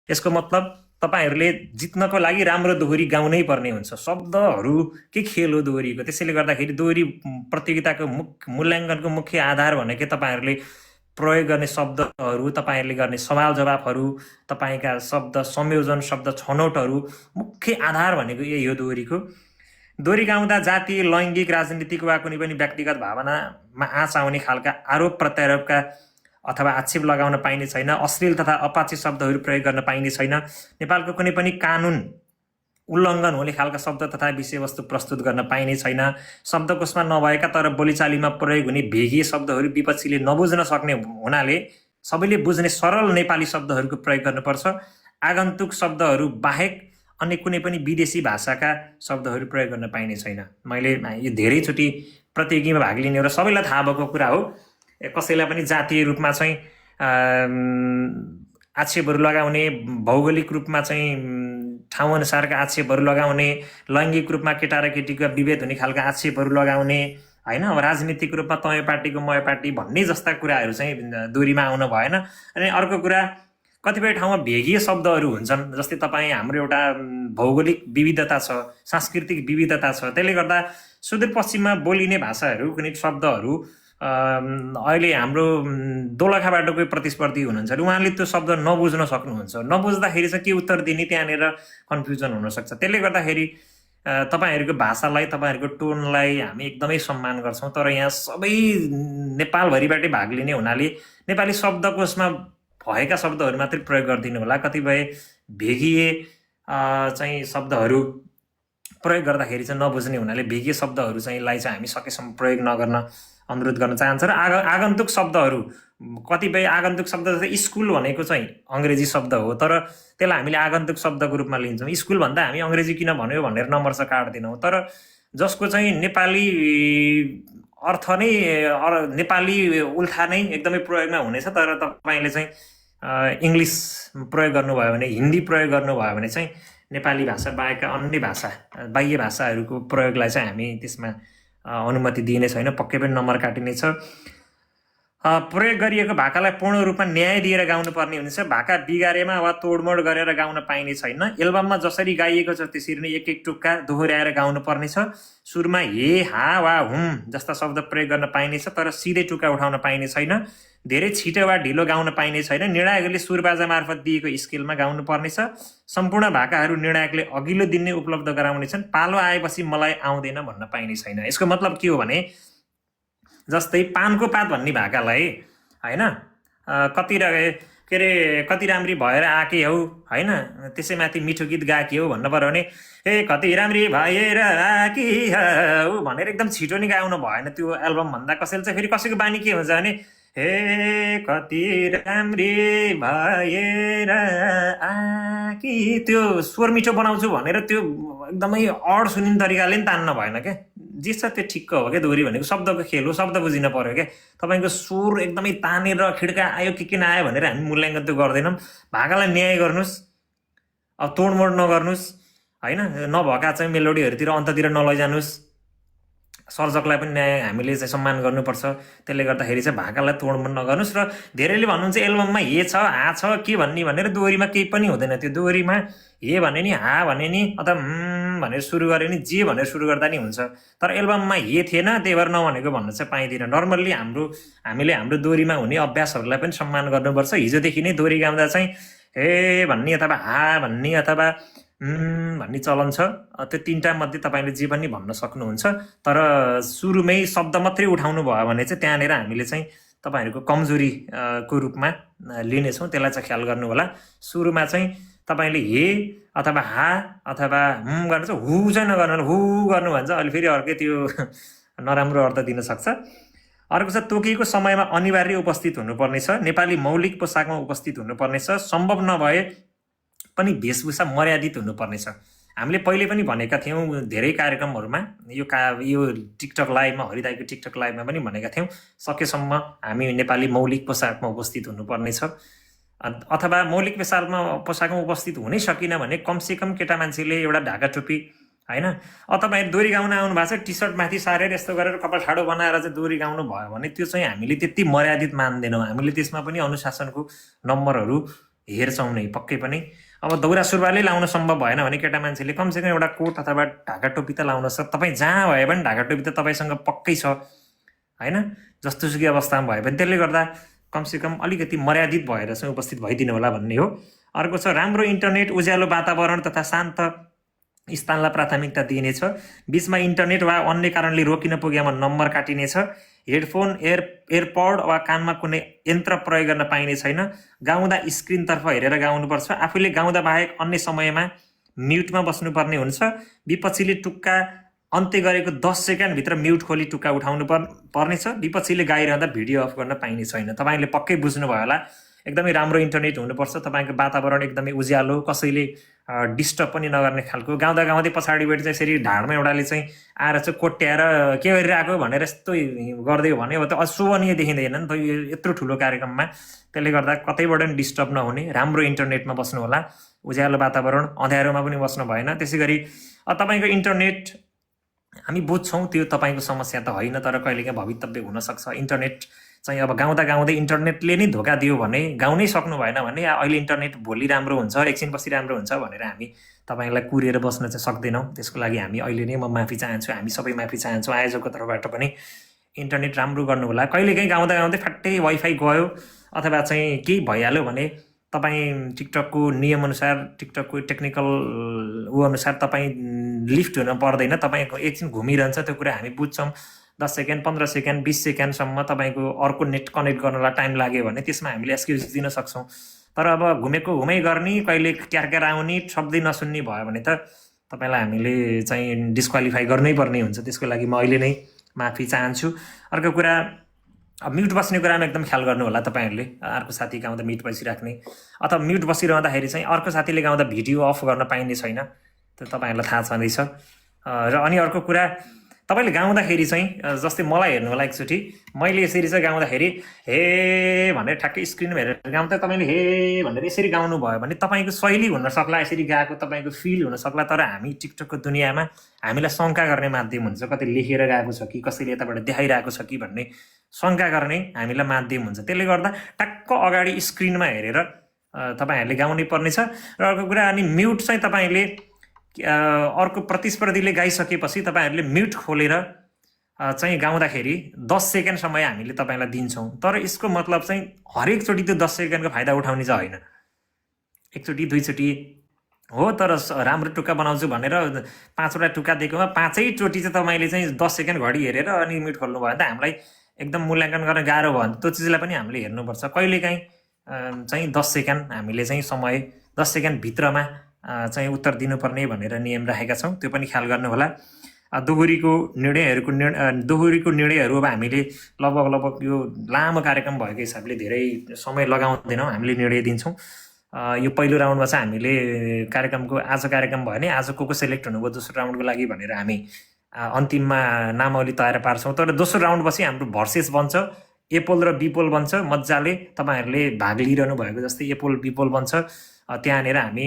यसको मतलब तपाईहरूले जित्नको लागि राम्रो दोहोरी गाउनै पर्ने हुन्छ। शब्दहरू के खेल हो दोहोरीको। त्यसैले गर्दाखेरि दोहोरी प्रतियोगिताको मूल्याङ्कनको मुख्य आधार भनेकै तपाईँहरूले प्रयोग गर्ने शब्दहरू, तपाईँहरूले गर्ने सवाल जवाफहरू, तपाईँका शब्द संयोजन, शब्द छनौटहरू, मुख्य आधार भनेको यही हो दोहोरीको। दोहोरी गाउँदा जातीय, लैङ्गिक, राजनीतिक वा कुनै पनि व्यक्तिगत भावनामा आँच आउने खालका आरोप प्रत्यारोपका अथवा आक्षेप लगाउन पाइने छैन। अश्लील तथा अपाक्षित शब्दहरू प्रयोग गर्न पाइने छैन। नेपालको कुनै पनि कानुन उल्लङ्घन हुने खालका शब्द तथा विषयवस्तु प्रस्तुत गर्न पाइने छैन। शब्दकोशमा नभएका तर बोलीचालीमा प्रयोग हुने भेगिए शब्दहरू विपक्षीले नबुझ्न सक्ने हुनाले सबैले बुझ्ने सरल नेपाली शब्दहरूको प्रयोग गर्नुपर्छ। आगन्तुक शब्दहरू बाहेक अन्य कुनै पनि विदेशी भाषाका शब्दहरू प्रयोग गर्न पाइने छैन। मैले यो धेरैचोटि प्रतियोगितामा भाग लिने र सबैलाई थाहा भएको कुरा हो। कसैलाई पनि जातीय रूपमा चाहिँ आक्षेपहरू लगाउने, भौगोलिक रूपमा चाहिँ ठाउँ अनुसारका आक्षेपहरू लगाउने, लैङ्गिक रूपमा केटा र केटीको विभेद हुने खालका आक्षेपहरू लगाउने, होइन। अब राजनीतिक रूपमा तँ पार्टीको म पार्टी भन्ने जस्ता कुराहरू चाहिँ दोहोरीमा आउन भएन। अनि अर्को कुरा, कतिपय ठाउँमा भेगिए शब्दहरू हुन्छन्। जस्तै तपाईँ, हाम्रो एउटा भौगोलिक विविधता छ, सांस्कृतिक विविधता छ। त्यसले गर्दा सुदूरपश्चिममा बोलिने भाषाहरू, कुनै शब्दहरू अहिले हाम्रो दोलखाबाट कोही प्रतिस्पर्धी हुनुहुन्छ र उहाँले त्यो शब्द नबुझ्न सक्नुहुन्छ। नबुझ्दाखेरि चाहिँ के उत्तर दिने, त्यहाँनिर कन्फ्युजन हुनसक्छ। त्यसले गर्दाखेरि तपाईँहरूको भाषालाई, तपाईँहरूको टोनलाई हामी एकदमै सम्मान गर्छौँ। तर यहाँ सबै नेपालभरिबाटै भाग लिने हुनाले नेपाली शब्दकोशमा भएका शब्दहरू मात्रै प्रयोग गरिदिनु होला। कतिपय भेगिए चाहिँ शब्दहरू प्रयोग गर्दाखेरि चाहिँ नबुझ्ने हुनाले भेगिए शब्दहरू चाहिँ हामी सकेसम्म प्रयोग नगर्न अनुरोध गर्न चाहन्छ। र आगन्तुक शब्दहरू, कतिपय आगन्तुक शब्द जस्तै स्कुल भनेको चाहिँ अङ्ग्रेजी शब्द हो, तर त्यसलाई हामीले आगन्तुक शब्दको रूपमा लिन्छौँ। स्कुल भन्दा हामी अङ्ग्रेजी किन भन्यो भनेर नम्बर चाहिँ काट्दैनौँ। तर जसको चाहिँ नेपाली अर्थ नै नेपाली उल्था नै एकदमै प्रयोगमा हुनेछ, तर तपाईँले चाहिँ इङ्ग्लिस प्रयोग गर्नुभयो भने, हिन्दी प्रयोग गर्नुभयो भने चाहिँ नेपाली भाषा बाहेकका अन्य भाषा, बाह्य भाषाहरूको प्रयोगलाई चाहिँ हामी त्यसमा अनुमति दिइने छैन। पक्कै पनि नम्बर काटिनेछ। प्रयोग गरिएको भाकालाई पूर्ण रूपमा न्याय दिएर गाउनुपर्ने हुन्छ। भाका बिगारेमा वा तोडमोड गरेर गाउन पाइने छैन। एल्बममा जसरी गाइएको छ त्यसरी नै एक एक टुक्का दोहोऱ्याएर गाउनुपर्नेछ। सुरुमा हे, हा वा हुम जस्ता शब्द प्रयोग गर्न पाइनेछ, तर सिधै टुक्का उठाउन पाइने छैन। धेरै छिटो वा ढिलो गाउन पाइने छैन। निर्णायकले सुरबाजा मार्फत दिएको स्केलमा गाउनुपर्नेछ। सम्पूर्ण भाकाहरू निर्णायकले अघिल्लो दिन नै उपलब्ध गराउनेछन्। पालो आएपछि मलाई आउँदैन भन्न पाइने छैन। यसको मतलब के हो भने, जस्तै पानको पात भन्ने भाकालाई, होइन, कति राम्री भएर आके हौ, होइन, त्यसैमाथि मिठो गीत गाके हौ भन्नु पर्यो भने ए कति राम्री भएर आकी हौ भनेर एकदम छिटो नि गाउनु भएन। त्यो एल्बम भन्दा कसैले चाहिँ फेरि कसैको बानी के हुन्छ भने हे कति राम्री भएर आकी, त्यो स्वर मिठो बनाउँछु भनेर त्यो एकदमै अड सुनिने तरिकाले नि तान्न भएन क्या। जे छ त्यो ठिक्क हो क्या। दोहोरी भनेको शब्दको खेल हो, शब्द बुझिन पर्यो क्या। तपाईँको सुर एकदमै तानेर खिड्का आयो के किन आयो भनेर हामी मूल्याङ्कन त्यो गर्दैनौँ। भाकालाई न्याय गर्नुहोस्, अब तोडमोड नगर्नुहोस्, होइन। नभएका चाहिँ मेलोडीहरूतिर अन्ततिर नलैजानुहोस्। सर्जकलाई पनि न्याय हामीले चाहिँ सम्मान गर्नुपर्छ। त्यसले गर्दाखेरि चाहिँ भाकालाई तोडमोड नगर्नुहोस्। र धेरैले भन्नुहुन्छ एल्बममा हे छ, हा छ के भन्ने भनेर। दोहोरीमा केही पनि हुँदैन। त्यो दोहोरीमा हे भने नि, हा भने नि, अथवा भनेर सुरु गरे नि, जे भनेर सुरु गर्दा नि हुन्छ। तर एल्बममा हे थिएन, त्यही भएर नभनेको भन्न चाहिँ पाइँदैन। नर्मल्ली हामीले हाम्रो दोहोरीमा हुने अभ्यासहरूलाई पनि सम्मान गर्नुपर्छ। हिजोदेखि नै दोहोरी गाउँदा चाहिँ हे भन्ने अथवा हा भन्ने अथवा भन्ने चलन छ। त्यो तिनवटा मध्ये तपाईँले जे पनि भन्न सक्नुहुन्छ। तर सुरुमै शब्द मात्रै उठाउनु भयो भने चाहिँ त्यहाँनिर हामीले चाहिँ तपाईँहरूको कमजोरीको रूपमा लिनेछौँ। त्यसलाई चाहिँ ख्याल गर्नु होला। सुरुमा चाहिँ तपाईँले हे अथवा हा अथवा गर्नु चाहिँ हु चाहिँ नगर्नु। हु गर्नुभन्छ अहिले फेरि अर्कै त्यो नराम्रो अर्थ दिन सक्छ। अर्को छ तोकिएको समयमा अनिवार्य उपस्थित हुनुपर्नेछ। नेपाली मौलिक पोसाकमा उपस्थित हुनुपर्नेछ। सम्भव नभए पनि वेशभूषा मर्यादित हुनुपर्नेछ। हामीले पहिले पनि भनेका थियौँ धेरै कार्यक्रमहरूमा, यो टिकटक लाइभमा, हरिदाईको टिकटक लाइभमा पनि भनेका थियौँ, सकेसम्म हामी नेपाली मौलिक पोसाकमा उपस्थित हुनुपर्नेछ। अथवा मौलिक पोसाकमा उपस्थित हुनै सकिन भने कमसेकम केटा मान्छेले एउटा ढाका टोपी, होइन, तपाईँहरू दोहोरी गाउन आउनु भएको छ, टी सर्ट माथि सारेर यस्तो गरेर कपाल ठाडो बनाएर चाहिँ दोहोरी गाउनु भयो भने त्यो चाहिँ हामीले त्यति मर्यादित मान्दैनौँ। हामीले त्यसमा पनि अनुशासनको नम्बरहरू हेर्छौँ नै पक्कै पनि। अब दौरा सुरुवालै लाउन सम्भव भएन भने केटा मान्छेले कमसेकम एउटा कोट अथवा ढाका टोपी त लाउन सक्छ। तपाईँ जहाँ भए पनि ढाका टोपी त तपाईँसँग पक्कै छ होइन, जस्तोसुकै अवस्थामा भए पनि। त्यसले गर्दा कमसेकम अलिकति मर्यादित भएर चाहिँ उपस्थित भइदिनु होला भन्ने हो। अर्को छ राम्रो इन्टरनेट, उज्यालो वातावरण तथा शान्त स्थानलाई प्राथमिकता दिइनेछ। बिचमा इन्टरनेट वा अन्य कारणले रोकिन पुगेमा नम्बर काटिनेछ। हेडफोन, एयरपड वा कानमा कुनै यन्त्र प्रयोग गर्न पाइने छैन। गाउँदा स्क्रिनतर्फ हेरेर गाउनुपर्छ। आफूले गाउँदा बाहेक अन्य समयमा म्युटमा बस्नुपर्ने हुन्छ। विपक्षीले टुक्का अन्त्य गरेको 10 सेकेन्डभित्र म्युट खोली टुक्का उठाउनु पर्नेछ। विपक्षीले गाइरहँदा भिडियो अफ गर्न पाइने छैन। तपाईँले पक्कै बुझ्नुभयो होला, एकदमै राम्रो इन्टरनेट हुनुपर्छ। तपाईँको वातावरण एकदमै उज्यालो, कसैले डिस्टर्ब पनि नगर्ने खालको। गाउँदा गाउँदै पछाडिबाट चाहिँ यसरी ढाडमा एउटाले चाहिँ आएर चाहिँ कोट्याएर के गरिरहेको भनेर यस्तो गर्दै हो भने अब त अशोभनीय देखिँदैन नि त यो यत्रो ठुलो कार्यक्रममा। त्यसले गर्दा कतैबाट पनि डिस्टर्ब नहुने राम्रो इन्टरनेटमा बस्नु होला, उज्यालो वातावरण, अँध्यारोमा पनि बस्नु भएन। त्यसै गरी तपाईँको इन्टरनेट हामी बुझ्छौँ त्यो तपाईँको समस्या त होइन, तर कहिलेकाहीँ भवितव्य हुनसक्छ। इन्टरनेट चाहिँ अब गाउँदा गाउँदै इन्टरनेटले नै धोका दियो भने, गाउनै सक्नु भएन भने, अहिले इन्टरनेट भोलि राम्रो हुन्छ, एकछिनपछि राम्रो हुन्छ भनेर हामी तपाईँलाई कुरेर बस्न चाहिँ सक्दैनौँ। त्यसको लागि हामी अहिले नै म माफी चाहन्छु, हामी सबै माफी चाहन्छौँ। आयोजकको तर्फबाट पनि इन्टरनेट राम्रो गर्नु होला। कहिलेकाहीँ गाउँदा गाउँदै फाट्टै वाइफाई गयो अथवा चाहिँ केही भइहाल्यो भने तपाईँ टिकटकको नियमअनुसार, टिकटकको टेक्निकल अनुसार तपाईँ लिफ्ट हुन पर्दैन। तपाईँको एकछिन घुमिरहन्छ, त्यो कुरा हामी बुझ्छौँ। 10 सेकेन्ड, 15 सेकेन्ड, 20 सेकेन्डसम्म तपाईँको अर्को नेट कनेक्ट गर्नलाई टाइम लाग्यो भने त्यसमा हामीले एक्सक्युज दिन सक्छौँ। तर अब घुमेको घुमै गर्ने, कहिले क्यारक्यार आउने, शब्दै नसुन्ने भयो भने त तपाईँलाई हामीले चाहिँ डिस्क्वालिफाई गर्नै पर्ने हुन्छ। त्यसको लागि म अहिले नै माफी चाहन्छु। अर्को कुरा, अब म्युट बस्ने कुरामा एकदम ख्याल गर्नु होला तपाईँहरूले। अर्को साथी गाउँदा म्युट बसिराख्ने अथवा म्युट बसिरहँदाखेरि चाहिँ अर्को साथीले गाउँदा भिडियो अफ गर्न पाइने छैन, त्यो तपाईँहरूलाई थाहा छँदैछ। र अनि अर्को कुरा, तपाईँले गाउँदाखेरि चाहिँ जस्तै मलाई हेर्नु होला एकचोटि, मैले यसरी चाहिँ गाउँदाखेरि हे भनेर ठ्याक्कै स्क्रिनमा हेरेर गाउँदा तपाईँले हे भनेर यसरी गाउनु भयो भने तपाईँको शैली हुनसक्ला, यसरी गाएको तपाईँको फिल हुनसक्ला। तर हामी टिकटकको दुनियाँमा हामीलाई शङ्का गर्ने माध्यम हुन्छ। कतै लेखेर गएको छ कि कसैले यताबाट देखाइरहेको छ कि भन्ने शङ्का गर्ने हामीलाई माध्यम हुन्छ। त्यसले गर्दा टक्क अगाडि स्क्रिनमा हेरेर तपाईँहरूले गाउनै पर्नेछ। र अर्को कुरा, अनि म्युट चाहिँ तपाईँले अर्को प्रतिस्पर्धीले गाइसकेपछि तपाईँहरूले म्युट खोलेर चाहिँ गाउँदाखेरि 10 सेकेन्ड समय हामीले तपाईँलाई दिन्छौँ। तर यसको मतलब चाहिँ हरेकचोटि त्यो 10 सेकेन्डको फाइदा उठाउने चाहिँ होइन। एकचोटि दुईचोटि हो, तर राम्रो टुक्का बनाउँछु भनेर 5वटा टुक्का दिएकोमा 5 चोटि चाहिँ तपाईँले चाहिँ 10 सेकेन्ड घडी हेरेर अनि म्युट खोल्नु भयो भने त हामीलाई एकदम मूल्याङ्कन गर्न गाह्रो भयो भने त्यो चिजलाई पनि हामीले हेर्नुपर्छ। कहिलेकाहीँ चाहिँ 10 सेकेन्ड हामीले चाहिँ समय 10 सेकेन्ड भित्रमा चाहिँ उत्तर दिनुपर्ने भनेर नियम राखेका छौँ, त्यो पनि ख्याल गर्नु होला। दोहोरीको निर्णयहरू अब हामीले लगभग यो लामो कार्यक्रम भएको हिसाबले धेरै समय लगाउँदैनौँ, हामीले निर्णय दिन्छौँ। यो पहिलो राउन्डमा चाहिँ हामीले कार्यक्रमको आज कार्यक्रम भयो भने आज को सेलेक्ट हुनुभयो दोस्रो राउन्डको लागि भनेर हामी अन्तिममा नामावली तयार पार्छौँ। तर दोस्रो राउन्डपछि हाम्रो भर्सेस बन्छ, एपोल र बिपोल बन्छ। मजाले तपाईँहरूले भाग लिइरहनु भएको जस्तै एपोल बिपोल बन्छ। त्यहाँनिर हामी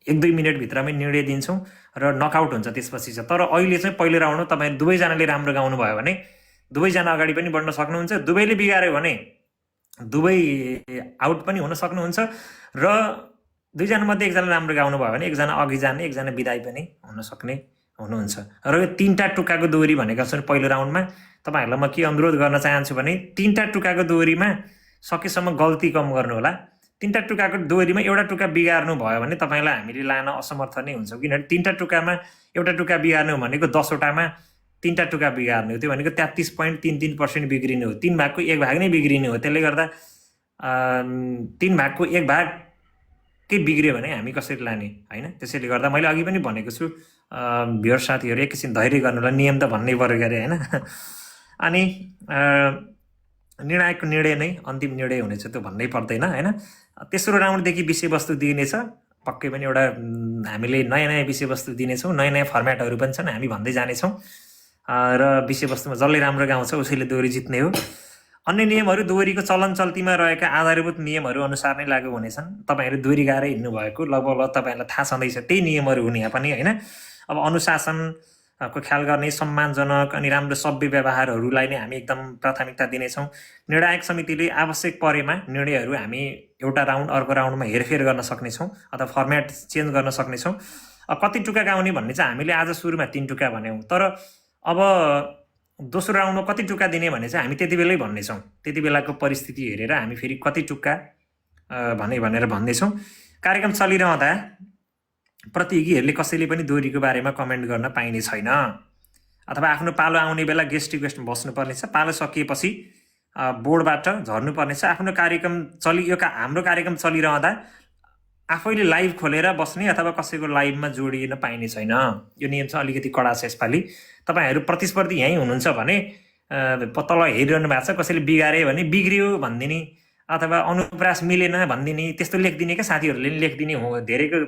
1-2 मिनटभित्रमै निर्णय दिन्छौँ र नकआउट हुन्छ त्यसपछि चाहिँ। तर अहिले चाहिँ पहिलो राउन्डमा तपाईँहरू दुवैजनाले राम्रो गाउनु भयो भने दुवैजना अगाडि पनि बढ्न सक्नुहुन्छ, दुवैले बिगार्यो भने दुवै आउट पनि हुन सक्नुहुन्छ, र दुईजनामध्ये एकजना राम्रो गाउनु भयो भने एकजना अघि जाने, एकजना बिदाई पनि हुन सक्ने हुनुहुन्छ। र यो 3टा टुक्काको दोहोरी भनेका छन् पहिलो राउन्डमा। तपाईँहरूलाई म के अनुरोध गर्न चाहन्छु भने 3टा टुक्काको दोहोरीमा सकेसम्म गल्ती कम गर्नु होला। 3टा टुक्काको दोहोरीमा एउटा टुक्का बिगार्नु भयो भने तपाईँलाई हामीले लान असमर्थ नै हुन्छौँ। किनभने 3टा टुक्कामा एउटा टुक्का बिगार्नु भनेको 10वटामा 3टा टुक्का बिगार्ने हो, त्यो भनेको 33.33% बिग्रिने हो। 3 भागको 1 भाग नै बिग्रिने हो। त्यसले गर्दा 3 भागको 1 भाग के बिग्रियो भने हामी कसरी लाने होइन। त्यसैले गर्दा मैले अघि पनि भनेको छु, भ्युअर साथीहरू एकैछिन धैर्य गर्नुलाई, नियम त भन्नै पऱ्यो गरे होइन। अनि निर्णायकको निर्णय नै अन्तिम निर्णय हुनेछ, त्यो भन्नै पर्दैन होइन। तेस्रो राउन्डदेखि विषयवस्तु दिइनेछ, पक्कै पनि एउटा हामीले नयाँ नयाँ विषयवस्तु दिनेछौँ, नयाँ नयाँ फर्मेटहरू पनि छन्, हामी भन्दै जानेछौँ। र विषयवस्तुमा जसले राम्रो गाउँछ उसैले दोहोरी जित्ने हो। अन्य नियमहरू दोहोरीको चलन चल्तीमा रहेका आधारभूत नियमहरू अनुसार नै लागू हुनेछन्। तपाईँहरू दोहोरी गाएर हिँड्नु भएको लगभग तपाईँहरूलाई थाहा छँदैछ, त्यही नियमहरू हुने यहाँ पनि होइन। अब अनुशासन को ख्याल गर्ने, सम्मानजनक अनि राम्रो सभ्य व्यवहारहरूलाई नै हामी एकदम प्राथमिकता दिनेछौँ। निर्णायक समितिले आवश्यक परेमा निर्णयहरू हामी एउटा राउन्ड अर्को राउन्डमा हेरफेर गर्न सक्नेछौँ अथवा फर्मेट चेन्ज गर्न सक्नेछौँ। कति टुक्का गाउने भन्ने चाहिँ हामीले आज सुरुमा 3 टुक्का भन्यौँ, तर अब दोस्रो राउन्डमा कति टुक्का दिने भन्ने चाहिँ हामी त्यति बेलै भन्नेछौँ। त्यति बेलाको परिस्थिति हेरेर हामी फेरि कति टुक्का भनेर भन्दैछौँ। कार्यक्रम चलिरहँदा प्रतियोगीहरूले कसैले पनि दोहोरीको बारेमा कमेन्ट गर्न पाइने छैन, अथवा आफ्नो पालो आउने बेला गेस्ट रिक्वेस्टमा बस्नुपर्नेछ, पालो सकिएपछि बोर्डबाट झर्नुपर्नेछ। आफ्नो कार्यक्रम हाम्रो कार्यक्रम चलिरहँदा आफैले लाइभ खोलेर बस्ने अथवा कसैको लाइभमा जोडिन पाइने छैन। यो नियम चाहिँ अलिकति कडा छ यसपालि। तपाईँहरू प्रतिस्पर्धी यहीँ हुनुहुन्छ भने तल हेरिरहनु भएको छ, कसैले बिगारे भने बिग्रियो भनिदिने अथवा अनुप्रास मिलेन भनिदिने, त्यस्तो लेखिदिने क्या साथीहरूले लेखिदिने हो धेरैको